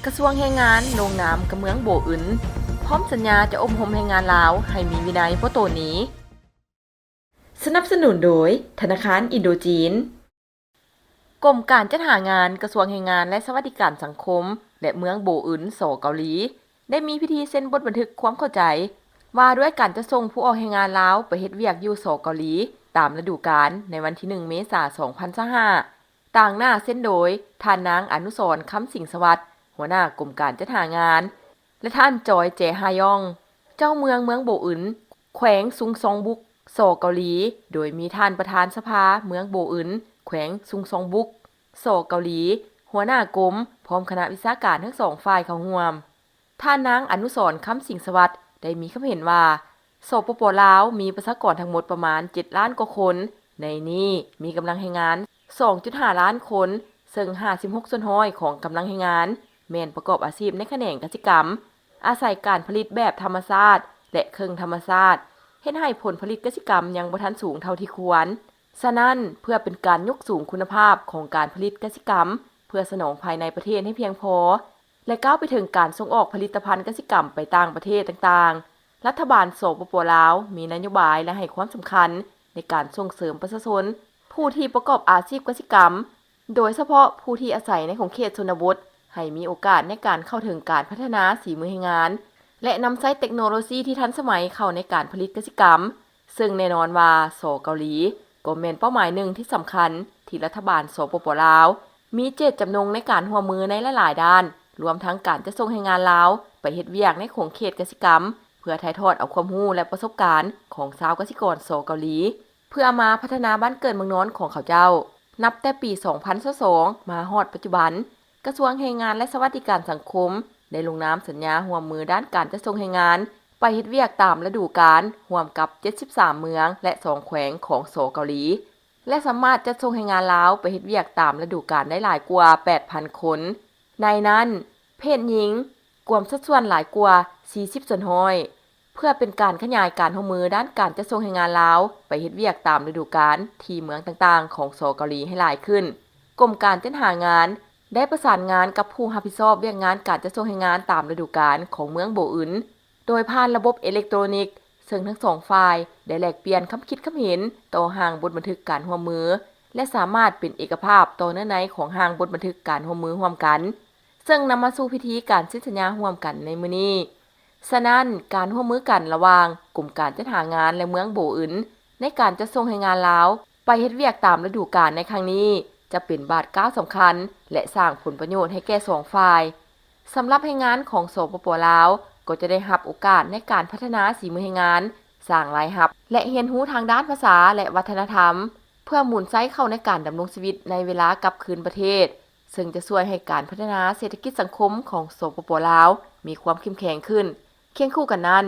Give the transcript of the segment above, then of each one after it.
ກະຊວງແຮງງານລົງນາມກັບເມືອງໂບອຶນ ພ້ອມສັນຍາຈະອົບຮົມແຮງງານລາວໃຫ້ມີວິໄນບໍ່ໂຕໜີ. ສະໜັບສະໜູນໂດຍ ທະນາຄານອິນໂດຈີນ. ກົມການຈັດຫາງານ ກະຊວງແຮງງານ ແລະ ສະຫວັດດີການສັງຄົມ ແລະ ເມືອງໂບອຶນ ສ ເກົາຫຼີ ໄດ້ມີພິທີເຊັນບົດບັນທຶກຄວາມເຂົ້າໃຈ ວ່າດ້ວຍການຈັດສົ່ງຜູ້ອອກແຮງງານລາວໄປເຮັດວຽກຢູ່ ສ ເກົາຫຼີ ຕາມລະດູການ ໃນວັນທີໜຶ່ງ ເມສາ ສອງພັນຊາວຫ້າ ຕາງໜ້າເຊັນໂດຍ ທ່ານນາງ ອະນຸສອນ ຄຳສິງສະຫວັດ ຫົວໜ້າກົມການຈັດຫາງານ ແລະ ທ່ານ ຈອຍ ແຈຮາຢອງ ເຈົ້າເມືອງເມືອງໂບອຶນ ແຂວງຊຸງຊອງບຸກ ສ ເກົາຫຼີ ໂດຍມີທ່ານປະທານສະພາເມືອງໂບອຶນ ແຂວງຊຸງຊອງບຸກ ສ ເກົາຫຼີ ຫົວໜ້າກົມ ພ້ອມຄະນະວິຊາການທັງສອງຝ່າຍເຂົ້າຮ່ວມ. ທ່ານນາງ ອະນຸສອນ ຄຳສິງສະຫວັດ ໄດ້ມີຄຳເຫັນວ່າ ສປປ ລາວ ມີປະຊາກອນທັງໝົດປະມານເຈັດລ້ານກວ່າຄົນ, ໃນນີ້ມີກຳລັງແຮງງານສອງຈຸດຫ້າລ້ານຄົນ, ເຊິ່ງຫ້າສິບຫົກສ່ວນຮ້ອຍຂອງກຳລັງແຮງງານແມ່ນປະກອບອາຊີບໃນຂະແໜງກະສິກຳ, ອາໄສການຜະລິດແບບທຳມະຊາດ ແລະ ເຄິ່ງທຳມະຊາດ, ເຮັດໃຫ້ຜົນຜະລິດກະສິກຳຍັງບໍ່ທັນສູງເທົ່າທີ່ຄວນ. ສະນັ້ນ, ເພື່ອເປັນການຍົກສູງຄຸນນະພາບຂອງການຜະລິດກະສິກຳ ເພື່ອສະໜອງພາຍໃນປະເທດໃຫ້ພຽງພໍ ແລະ ກ້າວໄປເຖິງການສົ່ງອອກຜະລິດຕະພັນກະສິກຳໄປຕ່າງປະເທດຕ່າງໆ, ລັດຖະບານ ສປປ ລາວ ມີນະໂຍບາຍ ແລະ ໃຫ້ຄວາມສຳຄັນໃນການສົ່ງເສີມປະຊາຊົນຜູ້ທີ່ປະກອບອາຊີບກະສິກຳ, ໂດຍສະເພາະຜູ້ທີ່ອາໄສໃນຂົງເຂດຊົນນະບົດ ໃຫ້ມີໂອກາດໃນການເຂົ້າເຖິງການພັດທະນາສີມືແຮງງານ ແລະ ນຳໃຊ້ເຕັກໂນໂລຊີທີ່ທັນສະໄໝເຂົ້າໃນການຜະລິດກະສິກຳ, ເຊິ່ງແນ່ນອນວ່າ ສ ເກົາຫຼີ ກໍແມ່ນເປົ້າໝາຍໜຶ່ງທີ່ສຳຄັນທີ່ລັດຖະບານ ສປປ ລາວ ມີເຈດຈຳນົງໃນການຮ່ວມມືໃນຫຼາຍໆດ້ານ, ລວມທັງການຈັດສົ່ງແຮງງານລາວໄປເຮັດວຽກໃນຂົງເຂດກະສິກຳ ເພື່ອຖ່າຍທອດເອົາຄວາມຮູ້ ແລະ ປະສົບການຂອງຊາວກະສິກອນ ສ ເກົາຫຼີ ເພື່ອມາພັດທະນາບ້ານເກີດເມືອງນອນຂອງເຂົາເຈົ້າ. ນັບແຕ່ປີສອງພັນຊາວສອງ ມາຮອດປັດຈຸບັນ, ກະຊວງແຮງງານ ແລະ ສະຫວັດດີການສັງຄົມ ໄດ້ລົງນາມສັນຍາຮ່ວມມືດ້ານການຈັດສົ່ງແຮງງານໄປເຮັດວຽກຕາມລະດູການ ຮ່ວມກັບເຈັດສິບສາມເມືອງ ແລະ ສອງແຂວງຂອງ ສ ເກົາຫຼີ ແລະ ສາມາດຈັດສົ່ງແຮງງານລາວໄປເຮັດວຽກຕາມລະດູການໄດ້ຫຼາຍກວ່າແປດພັນຄົນ. ໃນນັ້ນ, ເພດຍິງກວມສັດສ່ວນຫຼາຍກວ່າສີ່ສິບສ່ວນຮ້ອຍ. ເພື່ອເປັນການຂະຫຍາຍການຮ່ວມມືດ້ານການຈັດສົ່ງແຮງງານລາວໄປເຮັດວຽກຕາມລະດູການທີ່ເມືອງຕ່າງໆຂອງ ສ ເກົາຫຼີ ໃຫ້ຫຼາຍຂຶ້ນ, ກົມການຈັດຫາງານໄດ້ປະສານງານກັບຜູ້ຮັບຜິດຊອບວຽກງານການຈັດສົ່ງແຮງງານຕາມລະດູການຂອງເມືອງໂບອຶນ ໂດຍຜ່ານລະບົບເອເລັກໂຕຣນິກ, ເຊິ່ງທັງສອງຝ່າຍໄດ້ແລກປ່ຽນຄຳຄິດຄຳເຫັນຕໍ່ຮ່າງບົດບັນທຶກການຮ່ວມມື ແລະ ສາມາດເປັນເອກະພາບຕໍ່ເນື້ອໃນຂອງຮ່າງບົດບັນທຶກການຮ່ວມມືຮ່ວມກັນ, ເຊິ່ງນຳມາສູ່ພິທີການເຊັນສັນຍາຮ່ວມກັນໃນມື້ນີ້. ສະນັ້ນ, ການຮ່ວມມືກັນລະຫວ່າງກົມການຈັດຫາງານ ແລະ ເມືອງໂບອຶນ ໃນການຈັດສົ່ງແຮງງານລາວໄປເຮັດວຽກຕາມລະດູການໃນຄັ້ງນີ້ ຈະເປັນບາດກ້າວສຳຄັນ ແລະ ສ້າງຜົນປະໂຫຍດໃຫ້ແກ່ສອງຝ່າຍ. ສຳລັບແຮງງານຂອງ ສປປ ລາວ ກໍຈະໄດ້ຮັບໂອກາດໃນການພັດທະນາສີມືແຮງງານ, ສ້າງລາຍຮັບ ແລະ ຮຽນຮູ້ທາງດ້ານພາສາ ແລະ ວັດທະນະທຳ ເພື່ອໝູນໃຊ້ເຂົ້າໃນການດຳລົງຊີວິດໃນເວລາກັບຄືນປະເທດ, ເຊິ່ງຈະຊ່ວຍໃຫ້ການພັດທະນາເສດຖະກິດສັງຄົມຂອງ ສປປ ລາວ ມີຄວາມເຂັ້ມແຂງຂຶ້ນ. ຄຽງຄູ່ກັນນັ້ນ,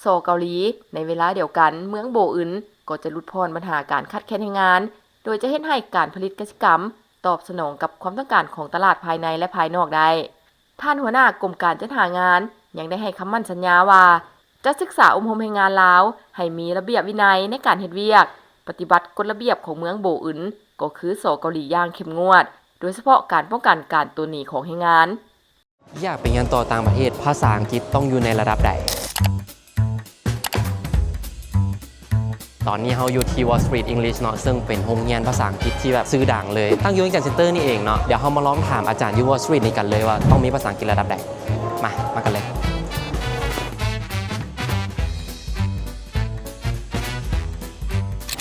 ສ ເກົາຫຼີ ໃນເວລາດຽວກັນ ເມືອງໂບອຶນ ກໍຈະຫຼຸດຜ່ອນບັນຫາການຂາດແຄນແຮງງານ, ໂດຍຈະເຮັດໃຫ້ການຜະລິດກະສິກຳຕອບສະໜອງກັບຄວາມຕ້ອງການຂອງຕະຫຼາດພາຍໃນ ແລະ ພາຍນອກໄດ້. ທ່ານຫົວໜ້າກົມການຈັດຫາງານຍັງໄດ້ໃຫ້ຄຳໝັ້ນສັນຍາວ່າ ຈະສຶກສາອົບຮົມແຮງງານລາວໃຫ້ມີລະບຽບວິໄນໃນການເຮັດວຽກ, ປະຕິບັດກົດລະບຽບຂອງເມືອງໂບອຶນ ກໍຄື ສ ເກົາຫຼີ ຢ່າງເຂັ້ມງວດ, ໂດຍສະເພາະການປ້ອງກັນການໂຕນໜີຂອງແຮງງານ. ຢາກໄປຮຽນຕໍ່ຕ່າງປະເທດ, ພາສາອັງກິດຕ້ອງຢູ່ໃນລະດັບໃດ? ຕອນນີ້ເຮົາຢູ່ທີ່ Wall Street English ເນາະ, ເຊິ່ງເປັນໂຮງຮຽນພາສາອັງກິດທີ່ແບບຊື່ດັງເລີຍ, ຕັ້ງຢູ່ວຽງຈັນ Center ນີ້ເອງເນາະ. ດຽວເຮົາມາລອງຖາມອາຈານຢູ່ Wall Street ນີ້ກັນເລີຍວ່າຕ້ອງມີພາສາອັງກິດລະດັບໃດ. ມາ, ມາກັນເລີຍ.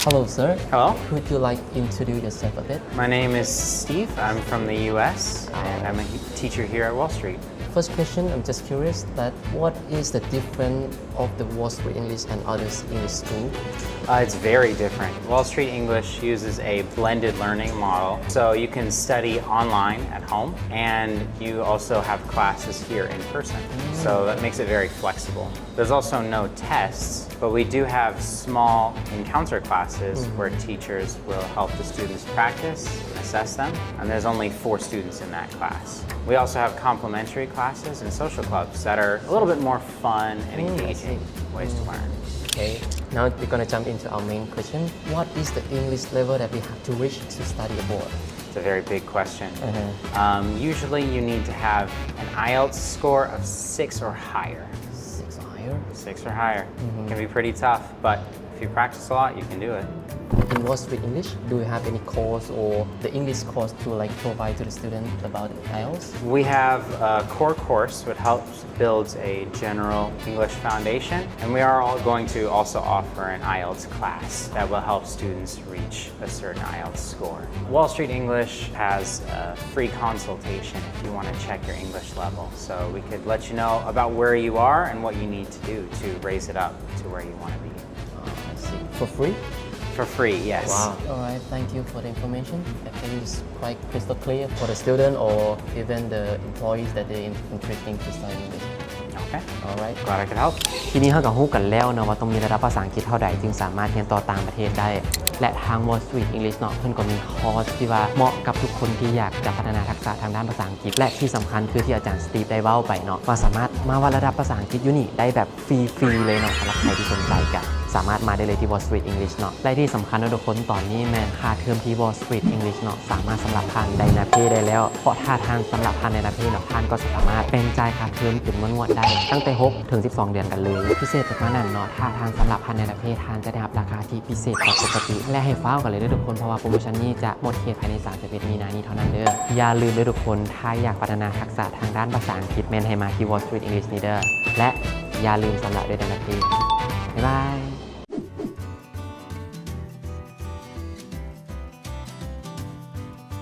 Hello, sir. Hello. Could you, like, introduce yourself a bit? My name is Steve. I'm from the U S, and I'm a he-, teacher here at Wall Street. First question, I'm just curious that what is the difference of the Wall Street English and other English school? Uh, it's very different. Wall Street English uses a blended learning model, so you can study online at home, and you also have classes here in person. Mm. So that makes it very flexible. There's also no tests, but we do have small encounter classes, mm-hmm, where teachers will help the students practice and assess them, and there's only four students in that class. We also have complementary classes and social clubs that are a little bit more fun and, mm, I see, engaging ways to, mm, learn. Okay, now we're gonna jump into our main question. What is the English level that we have to reach to study abroad? A very big question. Um, usually, you need to have an IELTS score of six or higher. Six or higher. Six or higher. Can be pretty tough, but if you practice a lot, you can do it. In Wall Street English, do you have any course or the English course to like provide to the student about IELTS? We have a core course which helps builds a general English foundation, and we are all going to also offer an IELTS class that will help students reach a certain IELTS score. Wall Street English has a free consultation if you want to check your English level, so we could let you know about where you are and what you need to do to raise it up to where you want to be. I see. For free? For free, yes. Wow. All right. Thank you for the information. I think it's quite crystal clear for the student or even the employees that they interesting to study English. Okay. All right. Glad I could help. ທີນີ້ເຮົາກໍຮູ້ກັນແລ້ວເນາະວ່າຕ້ອງມີລະດັບພາສາອັງກິດເທົ່າໃດຈຶ່ງສາມາດຮຽນຕໍ່ຕ່າງປະເທດໄດ້ ແລະ ທາງ Wall Street English ເນາະ ເພິ່ນກໍມີຄອສທີ່ວ່າເໝາະກັບທຸກຄົນທີ່ຢາກຈະພັດທະນາທັກສະທາງດ້ານພາສາອັງກິດ ແລະ ທີ່ສຳຄັນຄືທີ່ອາຈານ Steve ໄດ້ເວົ້າໄປເນາະ ວ່າສາມາດມາວັດລະດັບພາສາອັງກິດຢູ່ນີ້ໄດ້ແບບຟຣີໆເລີຍເນາະ. ສຳລັບໃຜທີ່ສົນໃຈກໍສາມາດມາໄດ້ເລີຍທີ່ Wall Street English ເນາະ ແລະ ທີ່ສຳຄັນເນາະທຸກຄົນ ຕອນນີ້ແມ່ນຄ່າເທີມທີ່ Wall Street English ເນາະ ສາມາດສຳລັບຜ່ານໄດນາເພໄດ້ແລ້ວ ເພາະຖ້າທ່ານສຳລັບຜ່ານໄດນາເພເນາະ ທ່ານກໍສາມາດແບ່ງຈ່າຍຄ່າເທີມເປັນງວດໆໄດ້ ຕັ້ງແຕ່ຫົກເຖິງສິບສອງເດືອນກັນເລີຍ. ພິເສດໄປກວ່ານັ້ນເນາະ ຖ້າທ່ານສຳລັບຜ່ານໃດນາເພ ທ່ານຈະໄດ້ຮັບລາຄາທີ່ພິເສດກວ່າປົກກະຕິ ແລະ ໃຫ້ຟ້າວກັນເລີຍເດີທຸກຄົນ ເພາະວ່າໂປຣໂມຊັນນີ້ຈະໝົດເຂດພາຍໃນສາມສິບເອັດມີນານີ້ເທົ່ານັ້ນເດີ. ຢ່າລືມເດີທຸກຄົນ ຖ້າຢາກພັດທະນາທັກສະທາງດ້ານພາສາອັງກິດ ແມ່ນໃຫ້ມາທີ່ Wall Street English ນີ້ເດີ ແລະ ຢ່າລືມຊຳລະດ້ວຍໄດນາເພ. ບາຍບາຍ.